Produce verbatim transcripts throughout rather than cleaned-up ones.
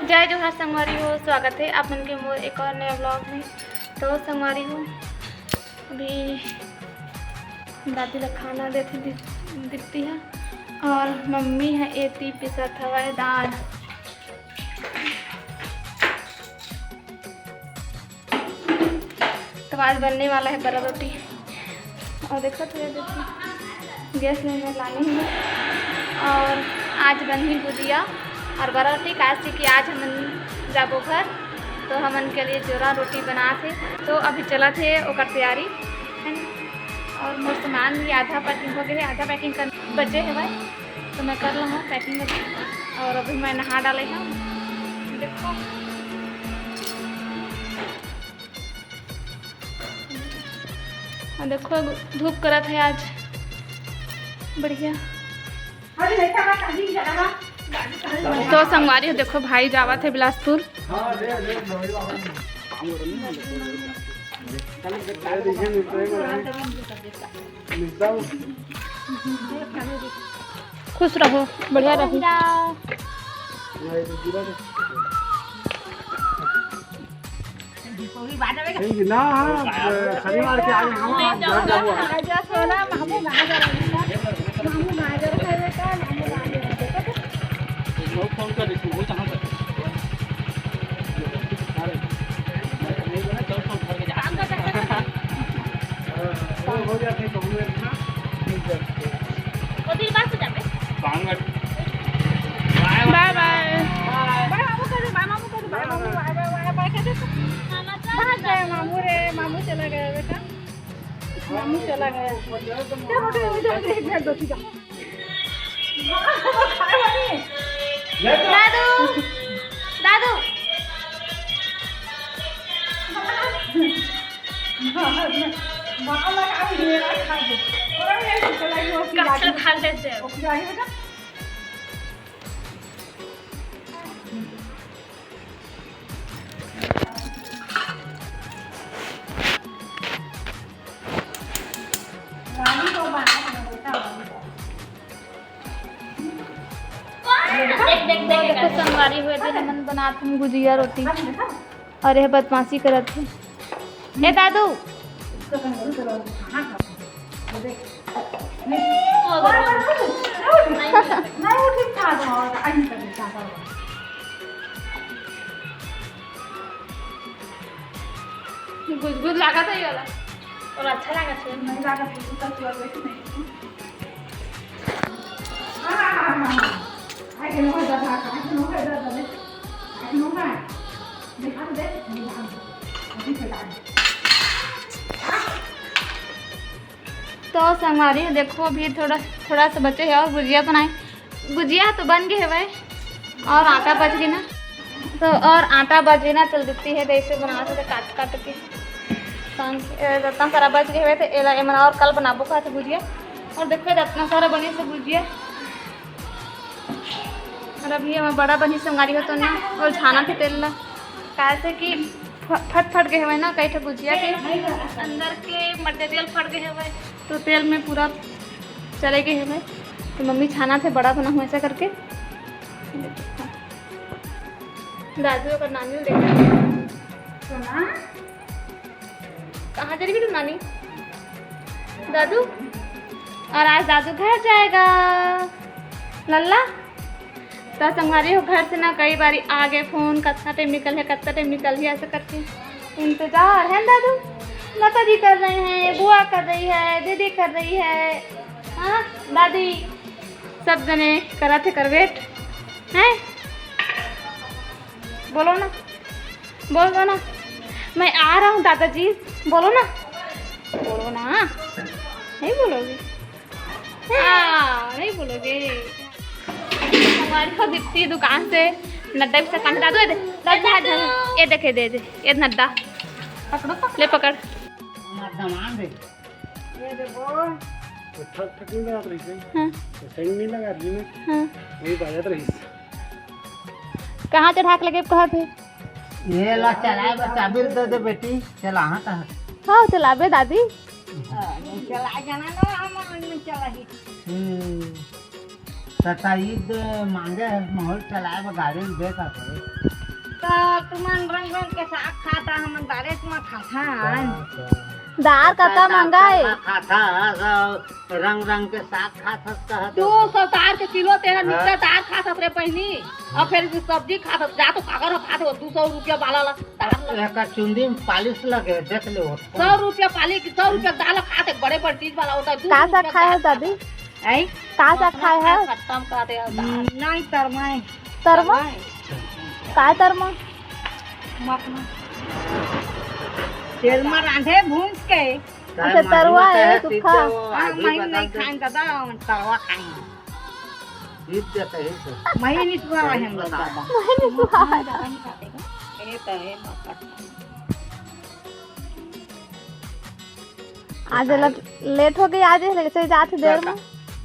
जय जोहार संगवारी हो, स्वागत हे आप मन के मोर एक और नया vlog में। तो संगवारी हो, अभी दादी ला खाना देथे दि-, दीप्ति ह, और मम्मी ह एती पिसत हवय दाल। तो आज बनने वाला है बरा रोटी। और देखो थोड़ा देखो गैस में मैं लानी हूँ। और आज बनही गुजिया और बरा रोटी, काहे से कि आज हमन जाबो घर, तो हमन के लिए जोरा रोटी बना थे। तो अभी चला थे ओकर तैयारी, है ना? और मोर सामान भी आधा packing हो गए है, आधा packing कर बचे है भाई, तो मैं कर लूँ packing। और अभी मैं नहा डाले हूँ, देखो। और देखो धूप करत है आज, बढ़िया। तो संगवारी हो, देखो भाई जावत है बिलासपुर। खुश रहो, बढ़िया रहो। ठीक ना, हाँ, शनिवार के आगे हम आप घर जाबो। बाय बाय। बाय मामू कर दे, बाय मामू कर दे, बाय मामू, बाय, बाय, बाय, बाय कर दे। बाय गए मामू रे, मामू चला गया बेटा, मामू चला गया। क्या रोटी, रोटी, रोटी, एक मिनट दो, ठीक है। दादू, दादू। देख, देख, देख, देखो, संगवारी हो, एदे हमन बनात हन गुजिया रोटी, और यह बदमाशी करत हे। ए दादू, गुदगुद लागत है ये वाला। और अच्छा लागत है। नहीं लागत है, तो तू और वैसे नहीं। हाँ, हाँ, हाँ, हाँ। I can hold that, I can hold that, I can hold that। दिखा तो दे, दिखा दे। अभी से डाल। तो संगवारी हो, देखो, अभी थोड़ा, थोड़ा सा बचे है और गुजिया बनाए। गुजिया तो बन गए हवय और आटा बच गए ना, तो और आटा बच गए ना, चल देती है, तो ऐसे बनावत है काट काट के। तंग, ए, इतना सारा बच गए हवय, तो एला, एमन और कल बनाबो कहत गुजिया। और देखो, इतना सारा बने से गुजिया। और अभी हमर बड़ा बनी संगवारी हो तो ना, और छाना थे तेल ला, काहे से कि फ-, फट फट गए हवय ना, कई ठो गुजिया के अंदर के material फट गए हवय, तो तेल में पूरा चले गए हवय। तो मम्मी छाना थे बड़ा बना हुआ ऐसा करके। दादू अगर नानी देखा, सोना। कहाँ चली गई तू नानी? दादू? और आज दादू घर जाएगा। लल्ला? तो संगवारी हो, घर से ना कई बारी आगे फोन, कतना टाइम निकल है, कतना टाइम निकल है, ऐसा करके इंतजार है दादू। माता जी कर रहे हैं, बुआ कर रही है, दीदी कर रही है, हाँ दादी, सब जने करत है कर वेट, हैं? बोलो ना। बोल दो ना, मैं आ रहा हूँ दादाजी, बोलो ना, बोलो ना, नहीं बोलोगे? हाँ, नहीं बोलोगे। हमारी को दीप्ति दुकान से नड्डा भी सकन दादू, ये दे, दादू, दादू। ये देखे, दे दे, ये नड्डा। पकड़ो, पकड़ो। ले पकड़। हमार सामान दे। ये दे बोल। तो ठक ठक नहीं बाजत रहिस, हाँ। तो सेंग नहीं लगा रही मैं। हाँ। वही बाजत रहिस। कहाँ चढ़ा के लगे कहा थे? ये ला चलाए बर चाबी दे दे बेटी, चला हाँ कहा। हाँ, चलाबे दादी। हाँ, नहीं चलाए जाना ना, हम नहीं चला ही। हम्म। तता ईद मांगे है, माहौल चलाए बर गाड़ी में बेच आते। मन रंग रंग के साग खाता, हमन दारेच म खाथन। दार कतका महंगा हे। खाथा, रंग रंग के साग खाथस कहत। दू सौ तार के किलो तेरा हाँ। निकला तार खाथस रे बहिनी। हाँ। अब फिर सब्जी खाथस, जा तो काकर खाथे वो दू सौ रुपया वाला ला तार ला। एकर चुंदी में पालिश लगे, देख ले वो। सौ रुपया पाली की, सौ रुपया दाल खाथे, बड़े बड़े चीज वाला होता है, दू का सौ साग रुपया खाए हो दाल दादी? खाथे। हैं? का साग खाए हो? खत्म कर दे दाल। नहीं, तरमाए। तरमा? तरमाए। काय तरमा? मखना। तेल में रांधे भूंज के। अच्छा, तरुआ है, सूखा। हाँ, महीन नहीं खाएं दादा, तरुआ खाएं। ईद देता है तो। महीन ही सुहा है हम लोग दादा। महीन ही सुहा है। ये तो है मक्का। आज ला लेट हो गई, आज लेट से जात देर में।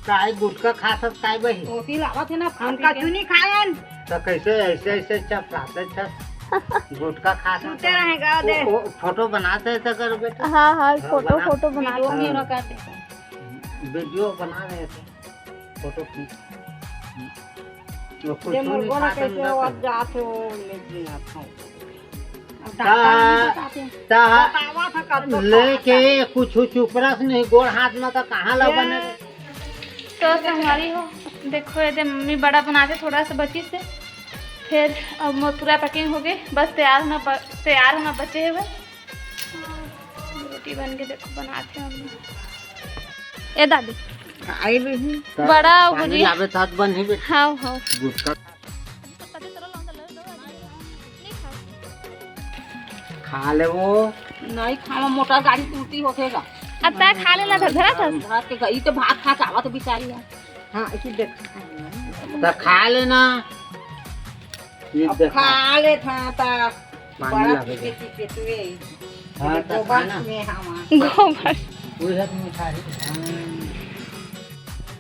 काय गुटखा खाथस काय बही? रोटी लावत है ना, हम कचू नहीं खायन। तो कैसे ऐसे ऐसे चपराते छस? गुटखा खाथस। सुते रहेगा दे। वो, वो फोटो बनाते थे कर बेटा। हाँ, हाँ, हाँ, फोटो, बना। फोटो बना वीडियो दे। में रखा थे। वीडियो बना रहे थे। फोटो खींच। वो कुछ ये नहीं मुर्गो ना खाते कैसे ना वो करते। जाते हो, ले दिया था। अब ता-, डॉक्टर नहीं बताते। ता-, बतावा था कब तो लेके खावा था। कुछ चुपरस नहीं, गोड़ हाथ में तो कहाँ ला ये बने। तो संगवारी हो, देखो, ये दे मम्मी बड़ा बनाते, थोड़ा सा बची से, फिर अब मोर पूरा पैकिंग हो गए, बस तैयार होना ब-, तैयार होना बचे हुए। रोटी बन के देखो, बनाते हैं मम्मी। ए दादी, आई भी। बड़ा पानी गुजिया। लावे तात बन ही बेटा। हाँ, हाँ। गुटखा। खा ले वो। नहीं खावा, मोटर गाड़ी टूटी होखेगा। अब तय खा लेला, घर, घर था। घर के गई तो भात खा के आवा तो बेचारी है। हाँ, इसी देख। तो खा लेना। ये अब देखा। खा ले था, ता पानी बड़ा लागे पीके जा। पीके तुए। हाँ, तो गोबर खाना। में हवा। गोबर। वही है तुम्हें खा रही।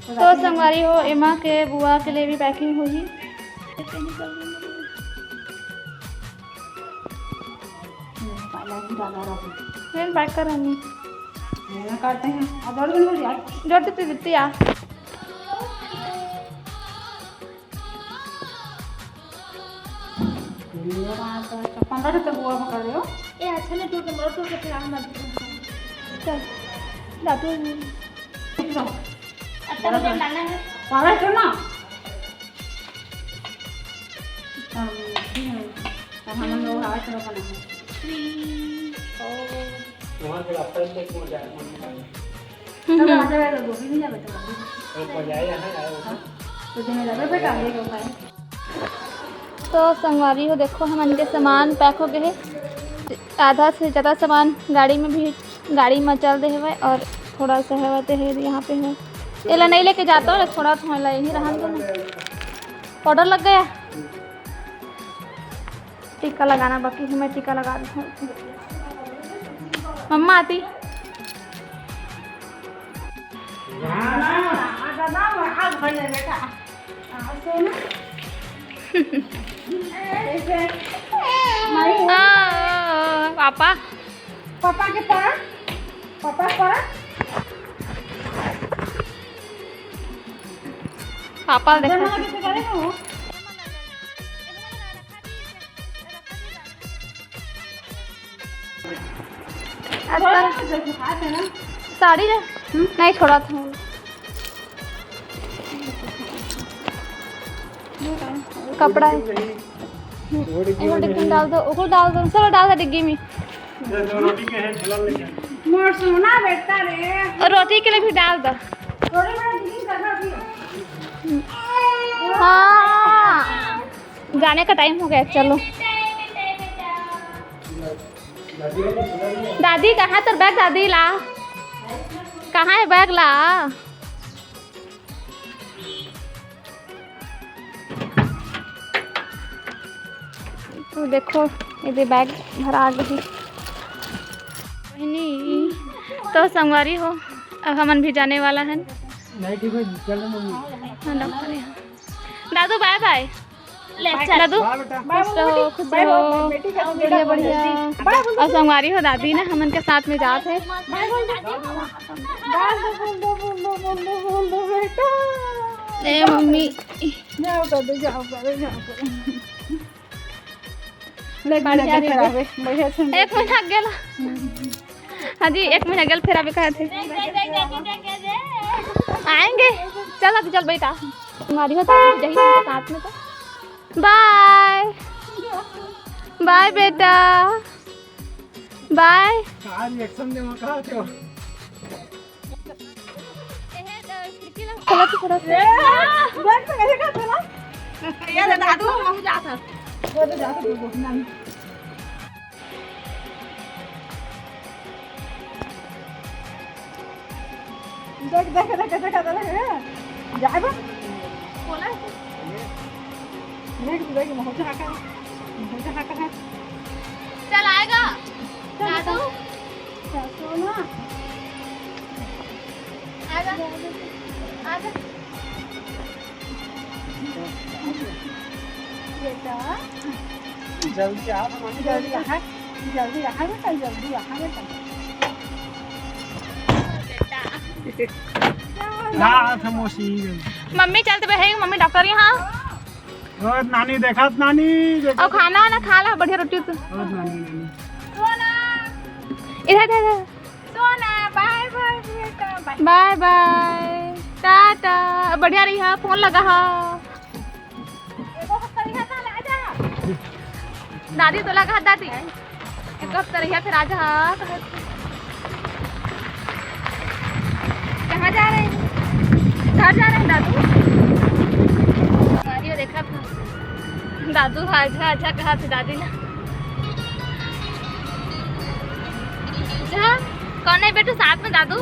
हाँ। तो संगवारी हो, एमा के बुआ के लिए भी पैकिंग होही। फिर पैक कर हमी। मैं करते हैं। अब और भी हो जाए। जोर से दीदी आ। पन्द्रह रुपये बुआ पकड़ रहे हो। ए, अच्छा ना, टूट के, मरो टूट के फिर आना मत। चल, लातू। अच्छा, मुझे लाना है। पागल क्यों ना? हम, हम लोग हवा चलो बना है। वहाँ के रास्ता से कौन जाए, कौन जाए? हम्म। तब आ जाएगा, गोभी नहीं जावे तो गोभी। तो कौन जाए, यहाँ जाए, वो तो। तो तुम्हें लगे बेटा, ये लोग आए। तो संगवारी हो, देखो, हमन के सामान पैक हो गए हे। आधा से ज्यादा सामान गाड़ी में भी, गाड़ी में चल दे हवय और थोड़ा सा हवय ते हे यहाँ पे है। एला नहीं लेके जाता हूँ, थोड़ा थोड़ा यहीं रहन दो ना। पाउडर लग गया, टीका लगाना बाकी है, मैं टीका लगा देता हूँ। मम्मा आती। आ, पापा। पापा के पास, पापा के पास। पापा देखा। जमा के करे हो। अच्छा। साड़ी ले? हम्म? नहीं, छोड़ा था। कपड़ा है। हम्म, एगो डिग्गी में डाल दो, ओको डाल दो, सब डाल दो डिग्गी में। मोर सोना बेटा रे। और रोटी के लिए भी डाल दो। हाँ, जाने का टाइम हो गया, चलो। दादी, कहाँ तोर बैग? दादी ला, कहाँ है बैग ला? तो देखो, ये दे बैग भरा आ गई। बहिनी, तो संगवारी हो, अब हमन भी जाने वाला है। नहीं, ठीक है, चलो मम्मी। हाँ, डॉक्टर यहाँ। दादू, बाय बाय। ले, चल। दादू, बाय बेटा। खुश रहो, खुश रहो। बढ़िया, बढ़िया। और संगवारी हो, दादी ने हमन के साथ में जात है। ए मम्मी। जाओ दादू, जाओ, जाओ, जाओ। एक महीना गेल, फिर आबे, बढ़िया से। एक महीना गेल। हाँ जी, एक महीना गेल, फिर आबे कहत हे। आएंगे। चल, अभी चल, बेटा। हमारी हो तो जही उनके साथ में तो। बाय। बाय, बेटा। बाय। का रिएक्शन दे, मैं कहा थे? चला तो थोड़ा सा। ये दादू, हम जात हन। वो तो जात हन, वो तो ना। देख, देख, देख, देख, देख, देख। जाए बा। बोला। देख, देख, मुझे हाका, मुझे हाका है। चल आएगा। चल, दादू। चल, सोना। आजा, आजा। बेटा। जल्दी आ, मम्मी, जल्दी आ, जल्दी आ बेटा, जल्दी आ बेटा। हाँ, हाँ, मौसी। मम्मी चलते बहे, मम्मी डॉक्टर यहाँ। और नानी देखा, नानी देखा। और खाना वाना खा ला, बढ़िया रोटी तो। और नानी, नानी। इधर, इधर, इधर। सोना, बाय बाय बेटा, बाय। बाय बाय, टाटा। बढ़िया रही हा, फोन लगा हा। एगो हफ्ता रही हा, कल आ जा। दादी तो लगा हा, दादी। एक हफ्ता रही हा, फिर आ जा हा। कहाँ जा रहे हैं? घर जा रहे हैं दादू। गाड़ी में देखा था। दादू, आजा, आजा, कहा थे दादी ना। अच्छा, कौन है बेटू साथ में दादू?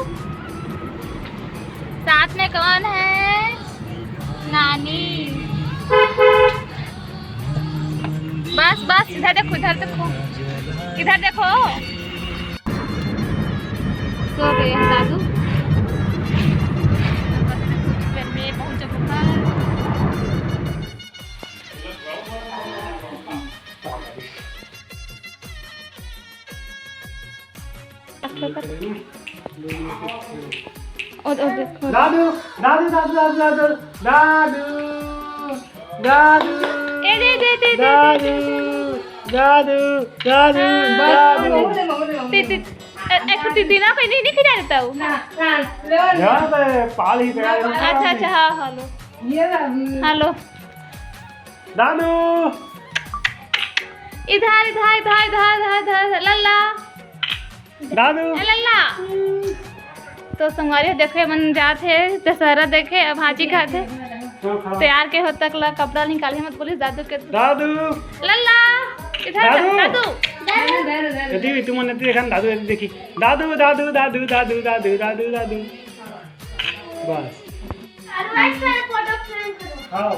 साथ में कौन है? नानी। बस, बस, इधर देखो, इधर देखो, इधर देखो। सो गए हैं दादू। मैं पहुंच चुका था। ओ, ओ, देखो। दादू, दादू, दादू। ए, दे, दे, दे, दे, दे, दे, दे। दादू, दादू, हाँ। दादू। ती-, ती-, ए-, एक ती-, तीना पे नहीं, नहीं खिला देता हूँ। ना, ना, लो ना। यहाँ पे पाल ही गया है। अच्छा, अच्छा, हाँ, हाँ, लो। ये दादू। हाँ, लो। दादू। इधर, इधर, इधर, लल्ला। दादू। ए, लल्ला। तो संगवारी हो, देखे मन जात हे दशहरा देखे, अब भाजी खात हे। तैयार के हो तक ला कपड़ा निकाले मत बोलिस दादू के। दादू। लल्ला। इधर जा, दादू। दादू। यदि तुम नती देखा दादू, यदि देखी। दादू, दादू, दादू। बस। हाँ।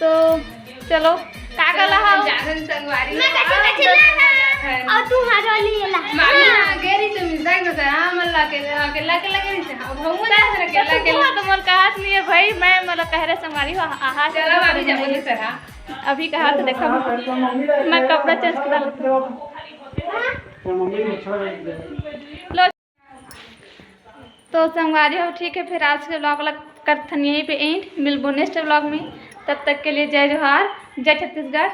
तो चलो, का गला हा? जागन संगवारी। मैं कच्ची कच्ची ला ना। और तू हर वाली ला। मामी, हाँ। गेरी से मिल जाएंगे सर। हाँ, मल्ला के, अकेला, अकेला गेरी से। हाँ, अब हम तो जा सर, अकेला, तो अकेला। तो मोर कहात नहीं है भाई, मैं मतलब कह रहे संगवारी हो, आहा, चलो, भाभी, जब बोले सर, हाँ। अभी कहा तो देखो, मैं कपड़ा change करा लेती हूँ। लो। तो संगवारी हो, ठीक है, फिर आज के vlog ला करथन यहीं पे end। मिलबो next vlog में, तब तक के लिए जय जोहार, जय छत्तीसगढ़,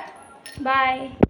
bye।